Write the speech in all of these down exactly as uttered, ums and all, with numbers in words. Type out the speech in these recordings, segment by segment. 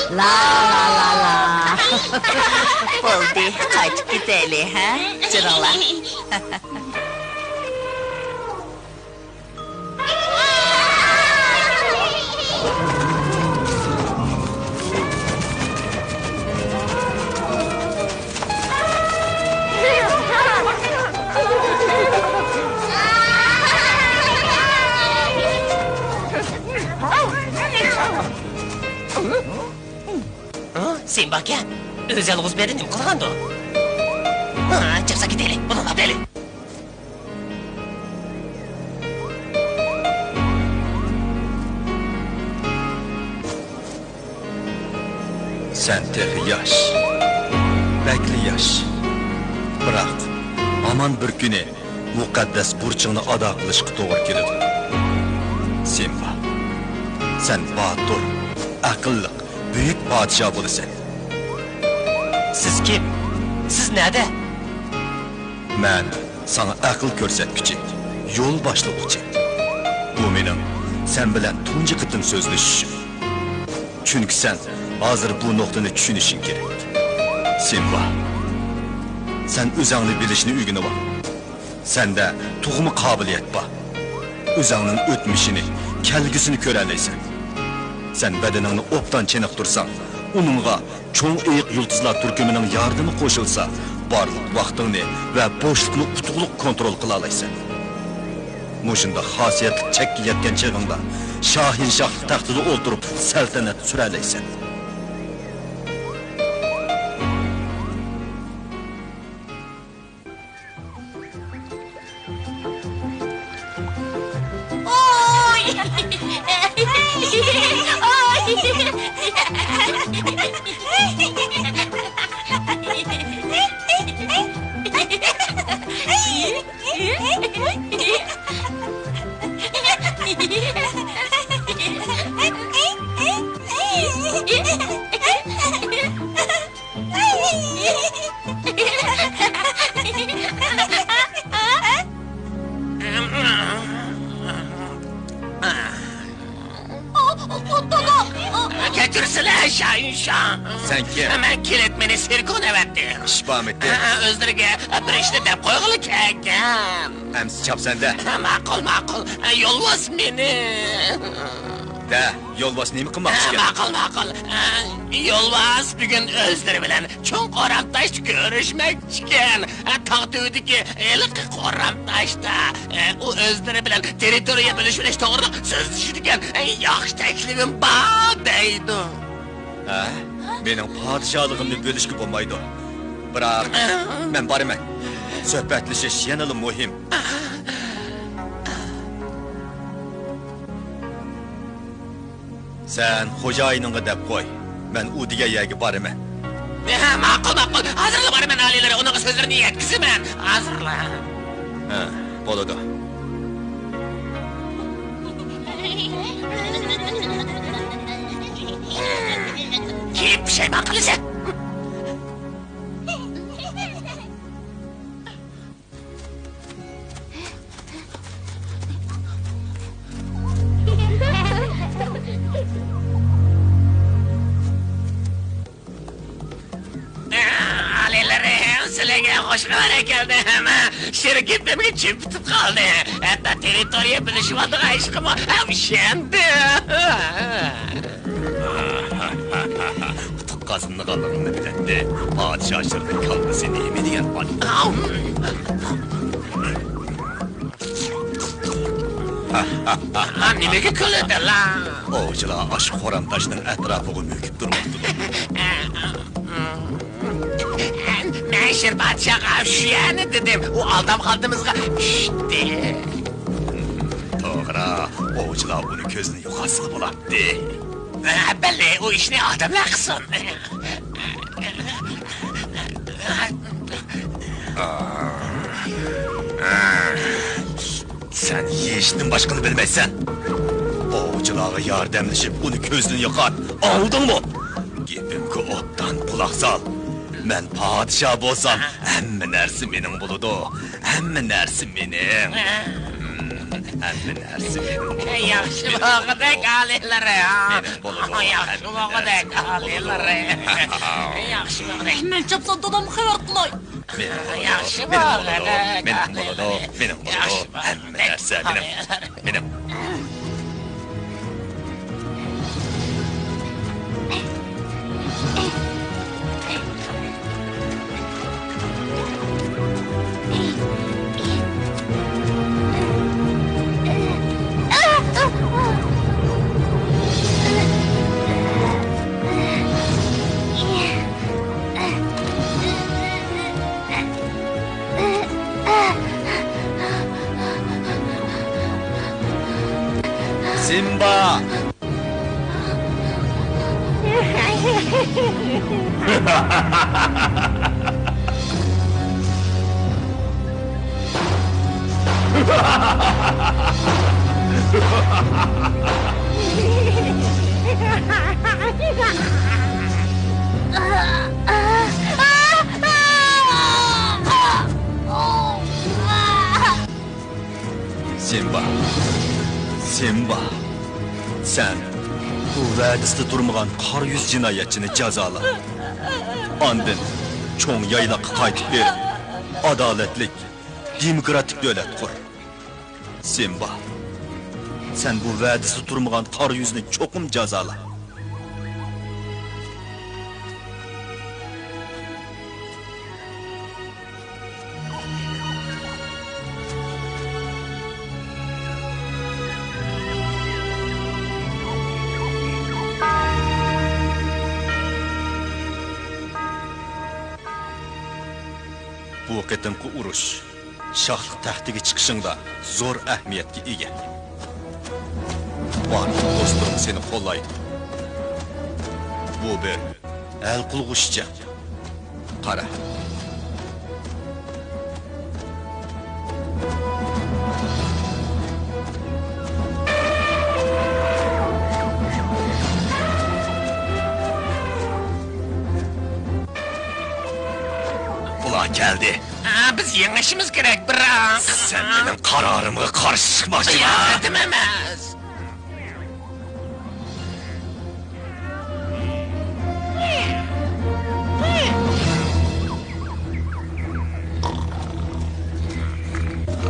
لا، لا، لا، لا. بولدى، قايتىپ كېتەيلى، ھە؟ جېنىڭلار. سىمباكەن، ئۆزى يالغۇز بۇ يەردە نېمە قىلغاندۇ؟ ھا، چاپسان كېتەيلى، بۇنىڭغا دەيلى. سەن تېخى ياش، بەكلا ياش. بىراق، ھامان بىر كۈنى مۇقەددەس بۇرچۇڭنى ئادا قىلىشقا توغرا كېلىدۇ. سىمبا، سەن باتۇر، ئەقىللىق، بۈيۈك پادىشاھ بولىسەن. سىز كىم؟ سىز نەدە؟ مەن ساڭا ئەقىل كۆرسەتكۈچى، يول باشلىغۇچى. بۇ مېنىڭ سەن بىلەن تۇنجى قېتىم سۆزلىشىشىم. چۈنكى سەن ھازىر بۇ نۇقتىنى چۈشىنىشىڭ كېرەك. سىمبا، سەن ئۆزۈڭنى بىلىشنى ئۆگىنىۋال. سەندە تۇغما قابىلىيەت بار. ئۆزۈڭنىڭ ئۆتمۈشىنى، كەلگۈسىنى كۆرەلەيسەن. سەن بەدىنىڭنى ئوبدان چېنىقتۇرساڭ، ئۇنىڭغا چوڭ ئېيىق يۇلتۇزلار تۈركۈمىنىڭ ياردىمى قوشۇلسا، بارلىق ۋاقتىڭنى ۋە بوشلۇقنى ئۇتۇقلۇق كونترول قىلالايسەن. مۇشۇنداق خاسىيەتلىك چەككە يەتكەن چېغىڭدا، شاھىنشاھلىق تەختىدە ئولتۇرۇپ سەلتەنەت سۈرەلەيسەن. كەچۈرسىلە، شاھىنشاھ. سەن كىم؟ مەن كېلىپ مېنى سېركون ئەۋەتتى. ئىش بارمىتى؟ ئۆزلىرىگە بىر ئىشنى دەپ قويغىلى كەلگەن. ئەمسە چاپسەندە. ماقۇل، ماقۇل. يولۋاس مېنى. دە، يولۋاس نېمە قىلماقچىكەن؟ ماقۇل، ماقۇل. ئە، يولۋاس بۈگۈن ئۆزلىرى بىلەن چوڭ قورام تاشتا كۆرۈشمەكچىكەن. ئە، تاغ تۈۋىدىكى ھېلىقى قورام تاشتا. ئە، ئۇ ئۆزلىرى بىلەن تېررىتورىيە بۆلۈشۈۋېلىش توغرىلىق سۆزلىشىدىكەن. ئە، ياخشى تەكلىپىم بار دەيدۇ. ھە؟ مېنىڭ پادىشاھلىقىمنى بۆلۈشكە بولمايدۇ. بىراق، مەن بارىمەن. سۆھبەتلىشىش يەنىلا مۇھىم. سەن خوجايىنىڭغا دەپ قوي، مەن ئۇ دېگەن يەرگە بارىمەن. ھە، ماقۇل، ماقۇل. ھازىرلا بارىمەن، ئالىيلىرى. ئۇنىڭغا سۆزلىرىنى يەتكۈزىمەن. ھازىرلا. ھە، بولىدۇ. كېيىن پۇشايمان قىلىسەن. ئالىيلىرى، سىلەرگە خوش خەۋەر ئەكەلدىم. شىر گېپىمگە چۈمپۈتۈپ قالدى. ھەتتا تېررىتورىيە بۆلۈشۈۋالىدىغان ئىشقىمۇ ئىشەندى. ئۇتۇق قازىنىدىغانلىقىڭنى بىلەتتى. پادىشاھ شىرنىڭ كاللىسى نېمە دېگەن ئادەم؟ نېمىگە كۈلىدىلا؟ ئوۋچىلار ئاشۇ قورام تاشنىڭ ئەتراپىغا مۆكۈپ تۇرۇۋاپتىدۇ. مەن شىر پادىشاھقا شۇ يەرنى دېدىم، ئۇ ئالدام خالتىمىزغا چۈشتى. توغرا، ئوۋچىلار ئۇنى كۆزدىن يوقاتسىلا بولاتتى. بەللى، ئۇ ئىشنى ئادەملەر قىلسۇن. سەن يېيىشتىن باشقىنى بىلمەيسەن. ئوۋچىلارغا ياردەملىشىپ، ئۇنى كۆزدىن يوقات. ئاڭلىدىڭمۇ؟ گېپىمگە ئوبدان قۇلاق سال. مەن پادىشاھ بولسام، ھەممە نەرسە مېنىڭ بولىدۇ. ھەممە نەرسە مېنىڭ. ھەممە نەرسە مېنىڭ بولىدۇ. ياخشى بولغۇدەك ئالىيلىرى. مېنىڭ بولىدۇ. ياخشى بولغۇدەك ئالىيلىرى. ياخشى بولغۇدەك. مەن چاپسان دادامغا خەۋەر قىلاي. مېنىڭ بولىدۇ، مېنىڭ بولىدۇ، مېنىڭ بولىدۇ، مېنىڭ بولىدۇ. ھەممە نەرسە مېنىڭ، مېنىڭ. سىمبا! سىمبا! سىمبا! سەن بۇ ۋەدىسىدە تۇرمىغان قارا يۈز جىنايەتچىنى جازالا. ئاندىن چوڭ يايلاققا قايتىپ بېرىپ، ئادالەتلىك، دېموكراتىك دۆلەت قۇر. سىمبا! سەن بۇ ۋەدىسىدە تۇرمىغان قارا يۈزنى چوقۇم جازالا. بۇ قېتىمقى ئۇرۇش شاھلىق تەختىگە چىقىشىڭدا زور ئەھمىيەتكە ئىگە. بارلىق دوستلىرىڭ سېنى قوللايدۇ. بۇ بىر ھەل قىلغۇچ جەڭ. قارا. ئۇلار كەلدى. ھە، بىز يېڭىشىمىز كېرەك، بىراق. سەن مېنىڭ قارارىمغا قارشى چىقماقچىما؟ ياق، دېمەمەس.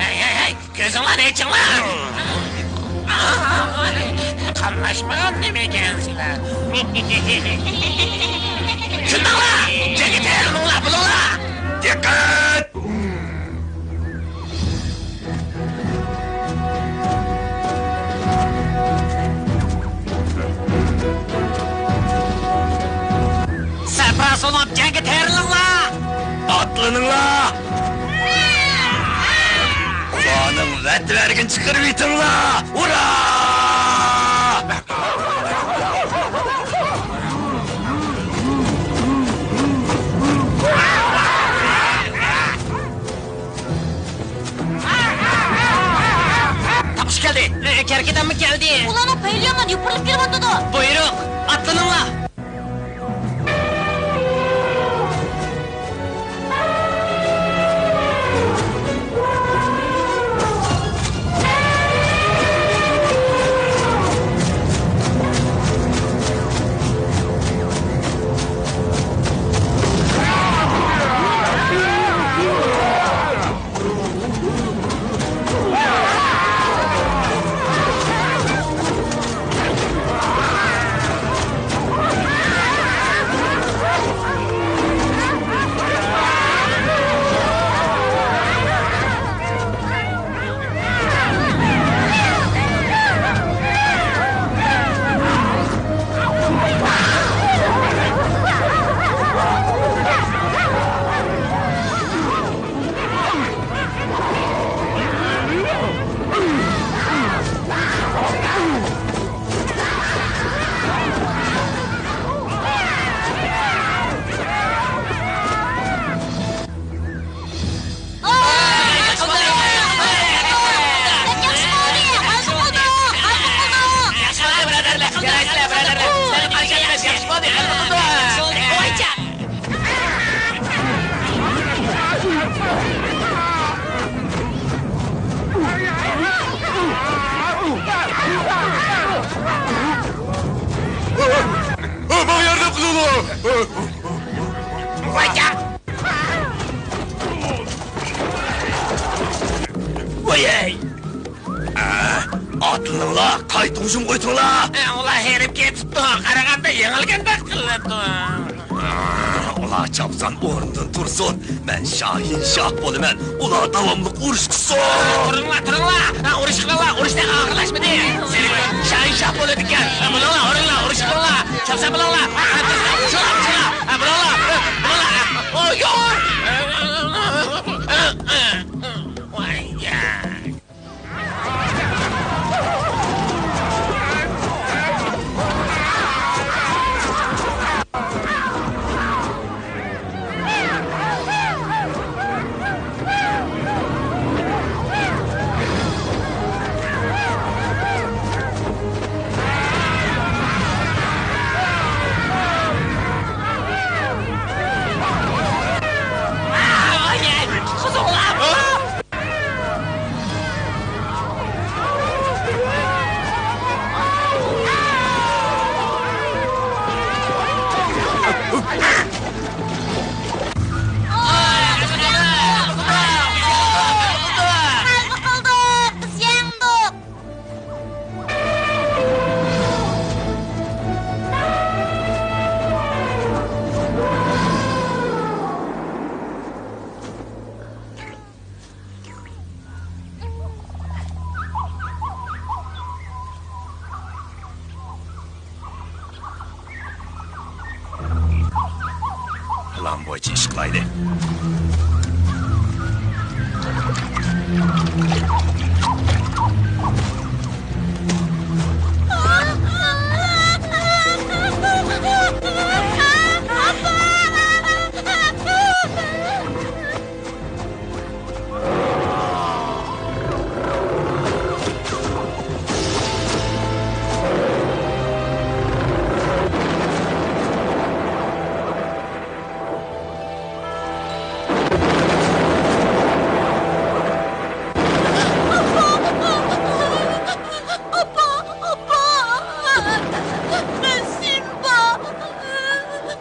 ھەي، ھەي، ھەي، كۆزۈڭلارنى ئېچىڭلار! قانلار پىشمىغان نېمە ئىكەنسىلەر؟ شۇنداقلا! جەڭگە تەييارلىنىڭلار، بولۇڭلار! دىققەت! سەپرا سولىنىپ جەڭگە تەييارلىنىڭلار! ئاتلىنىڭلار! ئۇلارنىڭ ۋەدە بەرگىنىنى چىقىرىۋېتىڭلار! ئۇرا! تاپقۇچى كەلدى. ئە، كەركىدانمۇ كەلدى. ئۇلارنىڭ پەيلى يامان يوپۇرۇلۇپ كېلىۋاتىدۇ. بۇيرۇق، ئاتلىنىڭلار. ماڭا ياردەم قىلىڭلار! ۋايجان! ۋايەي! ئە، ئاتلىنىڭلار، قايتا ھۇجۇمغا ئۆتۈڭلار! ئە، ئۇلار ھېرىپ كېتىپتۇ، قارىغاندا يېڭىلگەندەك قىلىدۇ. ئە، ئۇلار چاپسان ئورنىدىن تۇرسۇن، مەن شاھىنشاھ بولىمەن، ئۇلار داۋاملىق ئۇرۇش قىلسۇن! تۇرۇڭلار، تۇرۇڭلار! ئە، ئۇرۇش قىلىڭلار، ئۇرۇش تېخى ئاخىرلاشمىدى! سېنىڭ شاھىنشاھ بولىدىكەن! ئە، بولۇڭلار، ئۇرۇڭلار، ئۇرۇش قىلىڭلار! چاپسان بولۇڭلار! ئە، ئە، تۇرسۇن، شۇڭلار، شۇڭلار! ئە، بولۇڭلار، ئە، بولۇڭلار! ئە، ئوي، يوق! ئە، ئە، ئە، ئە، ئە، ۋاي، يا. غەلىبە قىلدۇق! بىز يەڭدۇق! پىلان بويىچە ئىش قىلايلى. ئاپا، ئاپا! مەن سىمبا!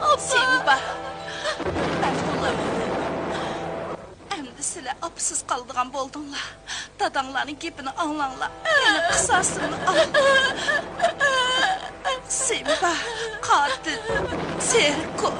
ئاپا! سىمبا! مەن بۇ ئۆمۈرنى ئەمدى سىلەر ئاپىسىز قالىدىغان بولدۇڭلار. داداڭلارنىڭ گېپىنى ئاڭلاڭلار. مېنىڭ قىساسىمنى ئال. سىمبا، قاتىل، سېركو.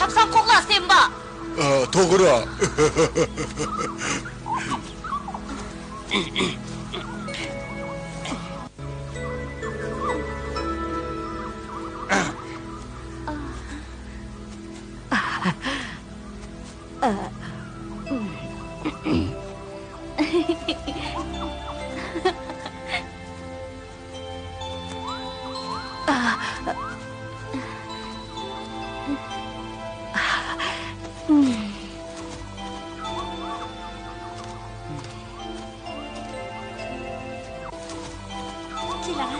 چاپسان قوغلا، سىمبا! ئا، توغرا. كېلىڭ.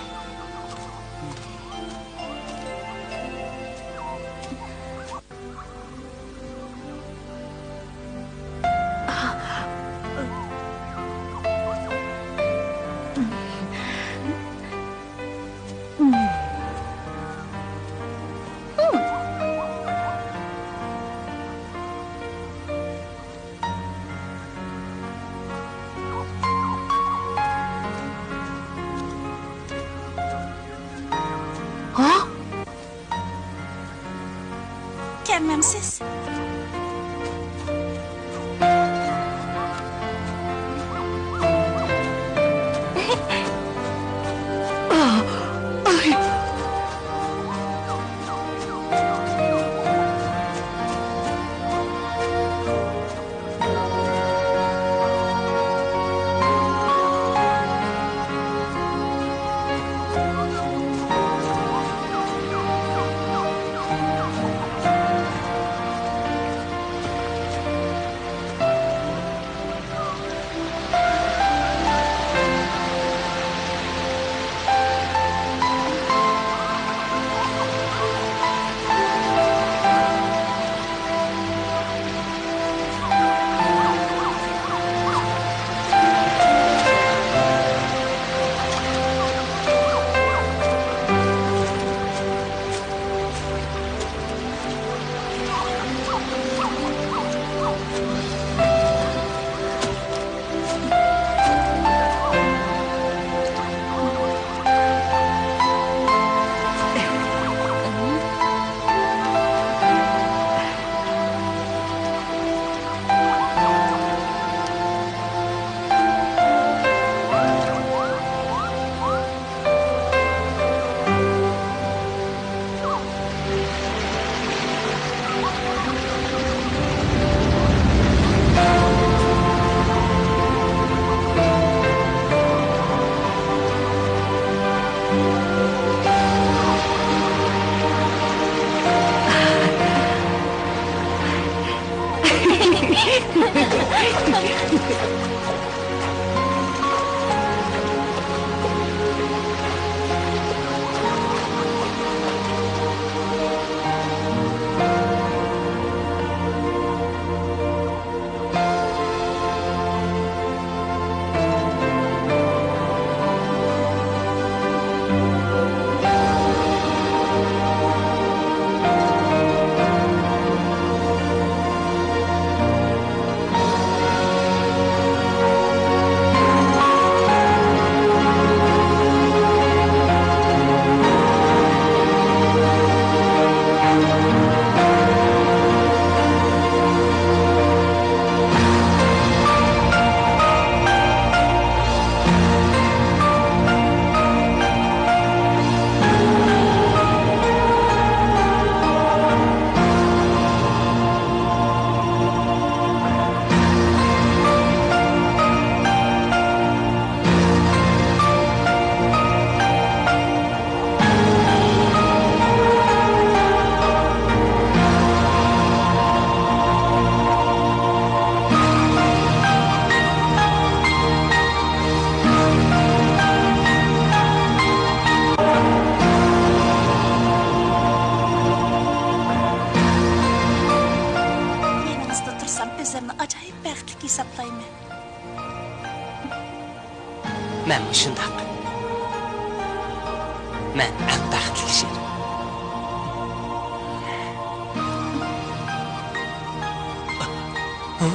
ھا؟ كەلمەمسىز؟ مەنمۇ شۇنداق. مەن ئەڭ بەختلىك شىر. ھە؟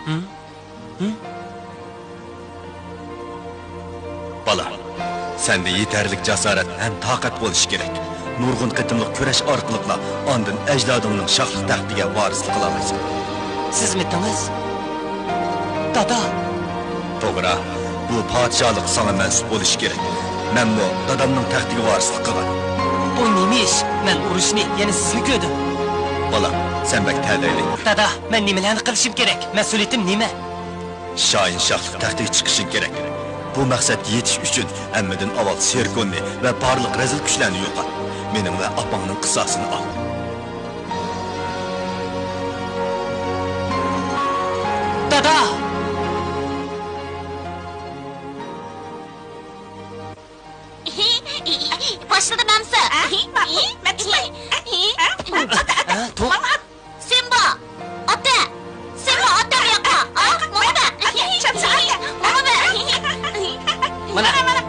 ھە؟ ھە؟ بالا، سەندە يېتەرلىك جاسارەت ھەم تاقەت بولۇشى كېرەك. نۇرغۇن قېتىملىق كۈرەش ئارقىلىقلا ئاندىن ئەجدادىڭنىڭ شاھلىق تەختىگە ۋارىسلىق قىلالايسەن. سىزمىتىڭىز؟ دادا! توغرا، بۇ پادىشاھلىق ساڭا مەنسۇپ بولۇشى كېرەك. مەنمۇ دادامنىڭ تەختىگە ۋارىسلىق قىلغان. بۇ نېمە ئىش؟ مەن ئۇرۇشنى يەنە سىزمۇ كۆردۈم. بالا، سەن بەك تەلەيلىك. دادا، مەن نېمىلەرنى قىلىشىم كېرەك؟ مەسئۇلىيىتىم نېمە؟ شاھىنشاھلىق تەختىگە چىقىشىڭ كېرەك. بۇ مەقسەتكە يېتىش ئۈچۈن ھەممىدىن ئاۋۋال سېركوننى ۋە بارلىق رەزىل كۈچلەرنى يوقات. مېنىڭ ۋە ئاپاڭنىڭ قىساسىنى ئال. دادا! باشلىدىم ئەمسە. ھە؟ ماقۇل. مەن تۇتاي. ھە؟ ھە؟ توپ. سىمبا! ئاتە! سىمبا، ئاتە بۇياققا! ئا، ماڭا بەر! چاپسا ئاتە! ماڭا بەر! مانا. مانا، مانا.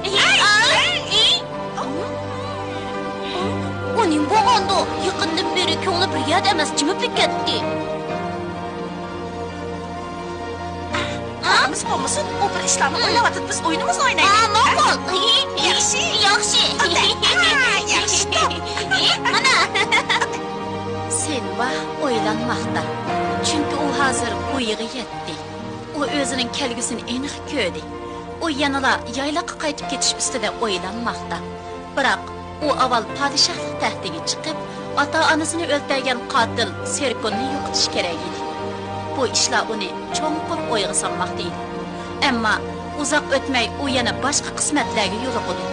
ئۇ نېمە بولغاندۇ؟ يېقىندىن بېرى كۆڭلى بىر يەردە ئەمەس، جىمىپلا كەتتى. ئا؟ ئاغىمىز بولمىسۇن، ئۇ بىر ئىشلارنى ئويلاۋاتىدۇ، بىز ئويۇنىمىزنى ئوينايلى. ئا، ماقۇل. ياخشى. ياخشى. ئاتە. ئا، ياخشى. مانا. سىلۋا ئويلانماقتا. چۈنكى ئۇ ھازىر بويىغا يەتتى. ئۇ ئۆزىنىڭ كەلگۈسىنى ئېنىق كۆردى. ئۇ يەنىلا يايلاققا قايتىپ كېتىش ئۈستىدە ئويلانماقتا. بىراق، ئۇ ئاۋۋال پادىشاھلىق تەختىگە چىقىپ، ئاتا-ئانىسىنى ئۆلتۈرگەن قاتىل سېركوننى يوقىتىشى كېرەك ئىدى. بۇ ئىشلار ئۇنى چوڭقۇر ئويغا سالماقتا ئىدى. ئەمما ئۇزاق ئۆتمەي ئۇ يەنە باشقا قىسمەتلەرگە يولۇقىدۇ.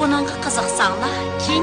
بۇنىڭغا قىزىقساڭلار، كېيىن